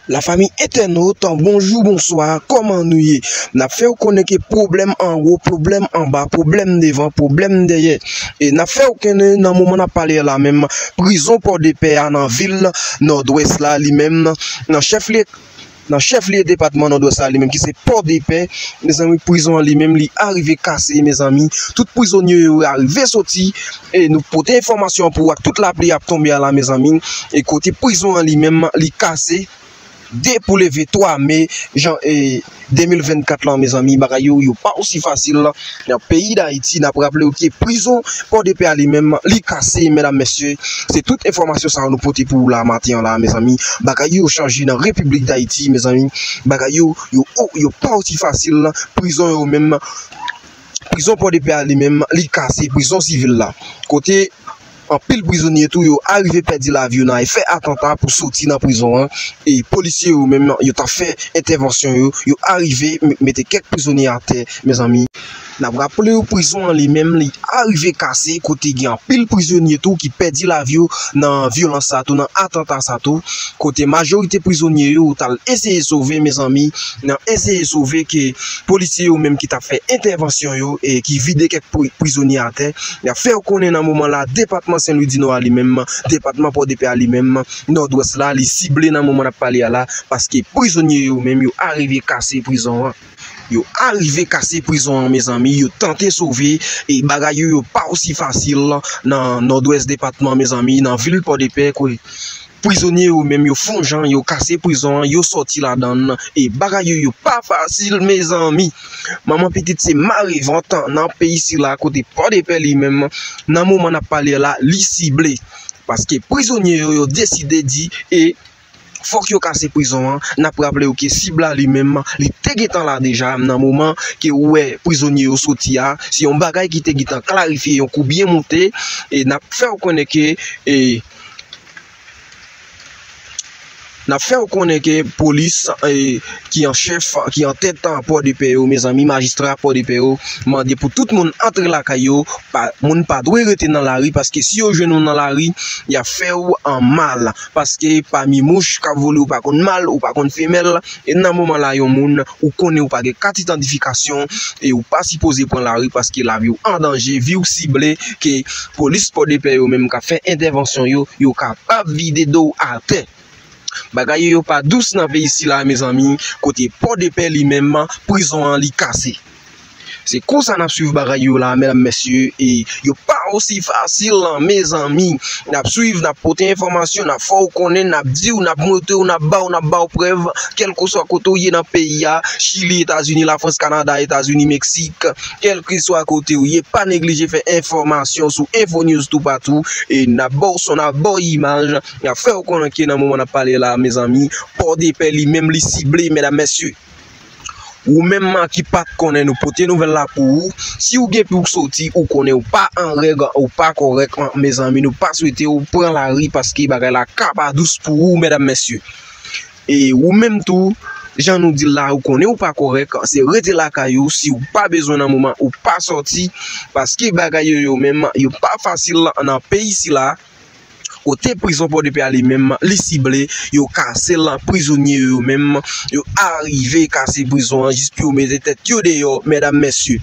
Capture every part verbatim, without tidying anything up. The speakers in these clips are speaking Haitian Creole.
Lafanmi entènot, bonjou, bonswa, kòman nou ye? N ap fè w konnen ke pwoblèm anwo, pwoblèm anba, pwoblèm devan, pwoblèm dèyè. E n ap fè w konnen nan moman n ap pale a la menm, prizon Pòdepè a nan vil Nòdwès la li menm, nan chèflye nan chèflye depatman Nòdwès la li menm ki se Pòdepè, mezanmi, prizon an li menm li arive kase, mezanmi. Tout prizonye yo arive soti, e nou pote enfòmasyon an pou w ak tout lapli ap tonbe a la, mezanmi. E kote prizon an li menm li kase, depi leve twa me, jan, e, de mil vennkat la, mezanmi, bagay yo, yo pa osi fasil nan peyi Dayiti. N ap raple w ke prizon Pòdepè a li menm, li kase, medam, mesye. Se tout enfòmasyon sa yo nou pote pou w la maten an la, mezanmi. Bagay yo chanje nan Repiblik Dayiti, mezanmi. Bagay yo, yo, yo pa osi fasil. Prizon yo menm, prizon Pòdepè a li menm, li kase, prizon sivil la. Kote anpil prizonye tou yo arive pèdi lavi yo nan efè atanta pou soti nan prizon an. E polisye yo menm, yo t ap fè entèvansyon yo, yo arive m- mete kèk prizonye atè, mezanmi. N ap raple w, prizon an li menm, li arive kase, kote gen anpil prizonye tou ki pèdi lavi yo nan vyolans sa tou, nan atanta sa tou, kote majorite prizonye yo t al eseye sove, mezanmi, nan eseye sove ke polisye yo menm ki t ap fè entèvansyon yo, e ki vide kèk pri- prizonye atè. N ap fè w konnen nan moman la, depatman Sen Lwi di Nò a li menm, depatman Pòdepè a li menm, Nòdwès la, li sible nan moman n ap pale a la, paske prizonye yo menm, yo arive kase prizon an. Yo arive kase prizon an, mezanmi, yo tante sove, e bagay yo, yo pa osi fasil nan Nòdwès depatman, mezanmi, nan vil Pòdepè, kote prizonye yo menm, yo fè yon jan, yo kase prizon an, yo soti ladan l, e bagay yo, yo pa fasil, mezanmi. Manman pitit se mare vant nan peyi sila, kote Pòdepè li menm, nan moman n ap pale la, li sible. Paske prizonye yo, yo deside di, e fòk yo kase prizon an. N ap raple w ke sib la li menm, li te gentan la deja nan moman ke ou wè prizonye yo soti a. Se yon bagay ki te gentan klarifye, yon kou byen monte. E n ap fè w konnen ke, e, n ap fè w konnen ke polis, e, ki an chèf, ki an tèt Pòdepè yo, mezanmi, majistra Pòdepè yo, mande pou tout moun antre lakay yo, pa, moun pa dwe rete nan lari, paske si yo jwenn ou nan lari, y ap fè w an mal. Paske pami mouch k ap vole, ou pa konn mal, ou pa konn femèl, e nan moman la, yon moun, ou konnen ou pa gen kat idantifikasyon, e ou pa sipoze pran lari, paske lavi w an danje, vi w sible, ke polis Pòdepè yo menm k ap fè entèvansyon yo, yo kapab vide do w atè. Bagay yo, yo pa dous nan peyi sila, mezanmi, kote Pòdepè li menm, prizon an li kase. Se konsa n ap swiv bagay yo la, medam, mesye, e yo pa osi fasil, mezanmi. N ap swiv, n ap pote enfòmasyon, n ap fè w konnen, n ap di w, n ap montre w, n ap ba w, n ap ba w prèv, kèlkeswa kote w ye nan peyi a, Chili, Etazini, Lafrans, Kanada, Etazini, Meksik, kèlkeswa kote w ye, pa neglije fè enfòmasyon sou Info News toupatou, e n ap ba w son, n ap ba w imaj, n ap fè w konnen ke nan moman n ap pale la, mezanmi, Pòdepè li menm li sible, medam, mesye. Ou menm ki pa t konnen, nou pote nouvèl la pou ou. Si w gen pou w soti, ou konnen ou pa an règ, ou pa kòrèk, mezanmi, nou pa swete w pran lari paske bagay la ka pa dous pou ou, medam, mesye. E ou menm tou, jan nou di l la, ou konnen ou pa kòrèk, se rete lakay ou, si w pa bezwen nan moman, ou pa sòti, paske bagay yo, yo menm, yo pa fasil nan peyi sila. Kote prizon Pòdepè a li menm, li sible, yo kase l, prizonye yo menm, yo arive kase prizon an jis pou yo mete tèt yo deyò, medam, mesye.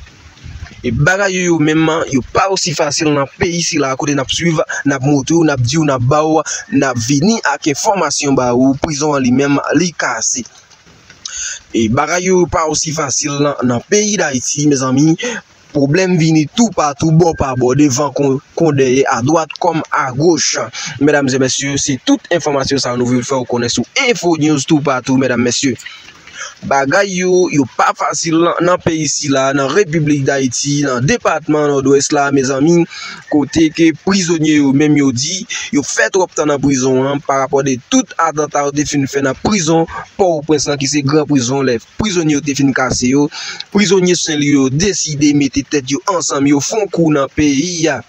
E bagay yo, yo menm, yo pa osi fasil nan peyi sila, kote n ap swiv, n ap montre w, n ap di w, n ap ba w, n ap vini ak enfòmasyon ba ou, prizon an li menm, li kase. E bagay yo pa osi fasil nan, nan peyi Dayiti, mezanmi. Pwoblèm vini toupatou, bò pa bò, devan kon, kon dèyè, adwat kòm agoch. Medam e mesye, se tout enfòmasyon sa nou vin fè w konnen sou Info News toupatou, medam, mesye. Bagay yo, yo pa fasil nan, nan peyi sila, nan Repiblik Dayiti, nan depatman Nòdwès la, mezanmi, kote ke prizonye yo menm yo di, yo fè twòp tan nan prizon an, parapò de tout atanta yo te fin fè nan prizon Pòtoprens lan, ki se gran prizon, lè prizonye yo te fin kase yo, prizonye Sen Lwi yo deside mete tèt yo ansanm, yo fè yon kou nan peyi a.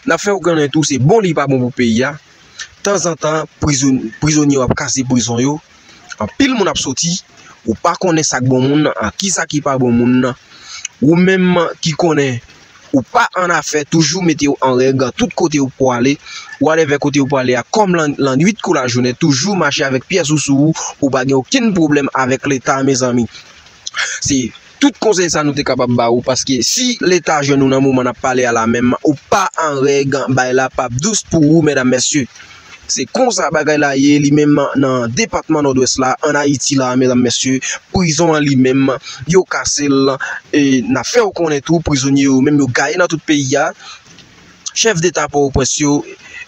N ap fè w konnen tou, se bon li pa bon pou peyi a. Tanzantan, prizon, prizonye yo ap kase prizon yo. Anpil moun ap soti, ou pa konnen sa k bon moun nan, ak kisa ki pa bon moun nan. Ou menm ki konnen Ou pa an afè, toujou mete w an règ tout kote ou prale, whatever kote ou prale a, kòm lan, lannwit kou lajounen, toujou mache avèk pyès ou sou ou, pou w pa gen okenn pwoblèm avèk Leta, mezanmi. Se tout konsèy sa nou te kapab ba ou, paske si Leta jwenn ou nan moman n ap pale a la menm, ou pa an règ, bagay la p ap dous pou ou, medam, mesye. Se konsa bagay la ye, li menm nan depatman Nòdwès la, ann Ayiti la, medam, mesye, prizon an li menm, yo kase l, e n ap fè w konnen tou, prizonye yo menm, yo gaye nan tout peyi a. Chèf deta Pòtoprens yo,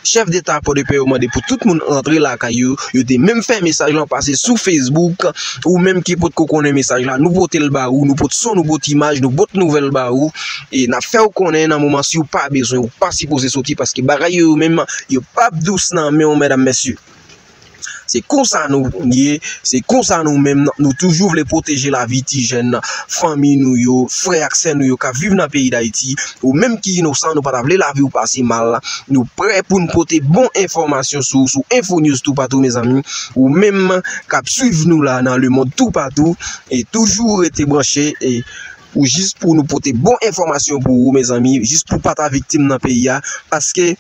chèf deta Pòdepè yo mande pou tout moun rantre lakay yo. Yo te menm fè mesaj lan pase sou Facebook. Ou menm ki potko konnen mesaj la, nou pote l ba ou, nou pot son, nou pot imaj, nou pot nouvèl ba ou. E n ap fè w konnen nan moman, si w pa bezwen, ou pa sipoze soti, paske bagay yo, yo menm, yo p ap dous nan men w, medam, mesye. Se konsa nou ye, se konsa nou menm, nou toujou vle pwoteje lavi ti jèn, fanmi nou yo, frè ak sè nou yo k ap viv nan peyi Dayiti. Ou menm ki inosan, nou pa ta vle lavi w pase mal. Nou prè pou n pote bon enfòmasyon sou, sou Info News toupatou, mezanmi. Ou menm k ap swiv nou la nan lemonn toupatou, e toujou rete branche, e ou jis pou nou pote bon enfòmasyon pou ou, mezanmi, jis pou w pa ta viktim nan peyi a, paske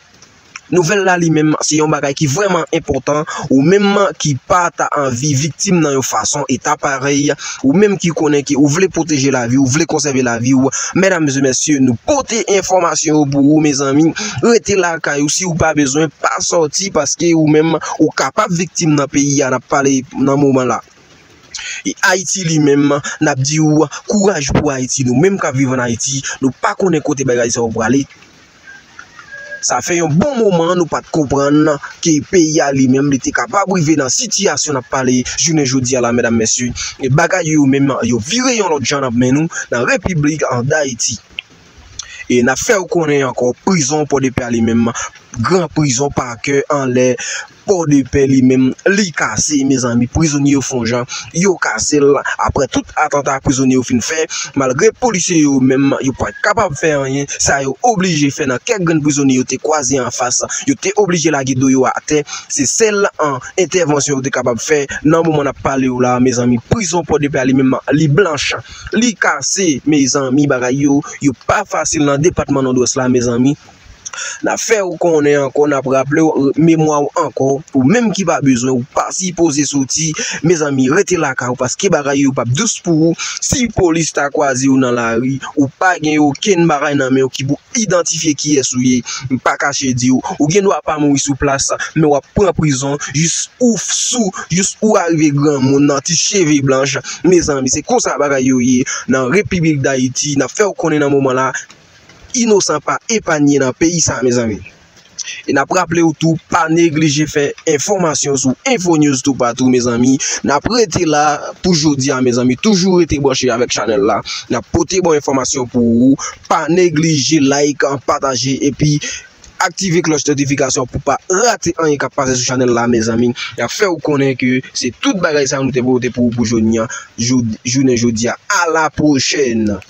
nouvèl la li menm, se yon bagay ki vrèman enpòtan. Ou menm ki pa ta anvi viktim nan yon fason e ta parèy, ou menm ki konnen ke ou vle pwoteje lavi w, ou vle konsève lavi w, medam e mesye, nou pote enfòmasyon yo pou ou, mezanmi. Rete lakay ou, si w pa bezwen, pa sòti, paske ou menm, ou kapab viktim nan peyi a n ap pale nan moman la. E Ayiti li menm, n ap di w, kouraj pou Ayiti. Nou menm k ap viv ann Ayiti, nou pa konnen kote bagay sa yo prale. Sa fè yon bon moman nou pa t konprann ke peyi a li menm, li te kapab rive nan sitiyasyon n ap pale jounen jodi a la, medam, mesye. E bagay yo menm, yo vire yon lòt jan nan men nou, nan Repiblik an Dayiti. E n ap fè w konnen ankò, prizon Pòdepè a li menm, gran prizon Pakè anlè Pòdepè li menm, li kase, mezanmi. Prizonye yo fè yon jan, yo kase l. Apre tout atanta prizonye yo fin fè, malgre polisye yo menm, yo pa t kapab fè anyen, sa yo oblije fè nan kèk grenn prizonye yo te kwaze anfas, yo te oblije lage do yo atè. Se sèl, an, entèvansyon yo te kapab fè nan moman n ap pale w la, mezanmi. Prizon Pòdepè a li menm, li blanch, li kase, mezanmi. Bagay yo, yo pa fasil nan depatman Nòdwès la, mezanmi. N ap fè w konnen ankò, n ap raple w, memwa w ankò, ou menm ki pa bezwen, ou pa sipoze soti, mezanmi, rete lakay ou, paske bagay yo p ap dous pou ou. Si polis ta kwaze w nan lari, ou pa gen okenn bagay nan men w ki pou idantifye kiyès ou ye, m pa kache di w, ou gen dwa pa mouri sou plas, men w ap pran prizon, jis ou sou, jis ou arive granmoun, nan ti cheve blanch. Mezanmi, se konsa bagay yo ye nan Repiblik Dayiti. N ap fè w konnen nan moman la, inosan pa epanye nan peyi sa, mezanmi. E n ap raple w tou, pa neglije fè enfòmasyon sou Info News toupatou, mezanmi. N ap rete la pou jodi a, mezanmi. Toujou rete branche avèk chanèl la. N ap pote bon enfòmasyon pou ou. Pa neglije like, pataje, epi aktive klòch notifikasyon pou pa rate anyen k ap pase sou chanèl la, mezanmi. N ap fè w konnen ke se tout bagay sa nou te pote pou ou pou jodi a, jou-, jounen jodi a. A la pwochèn!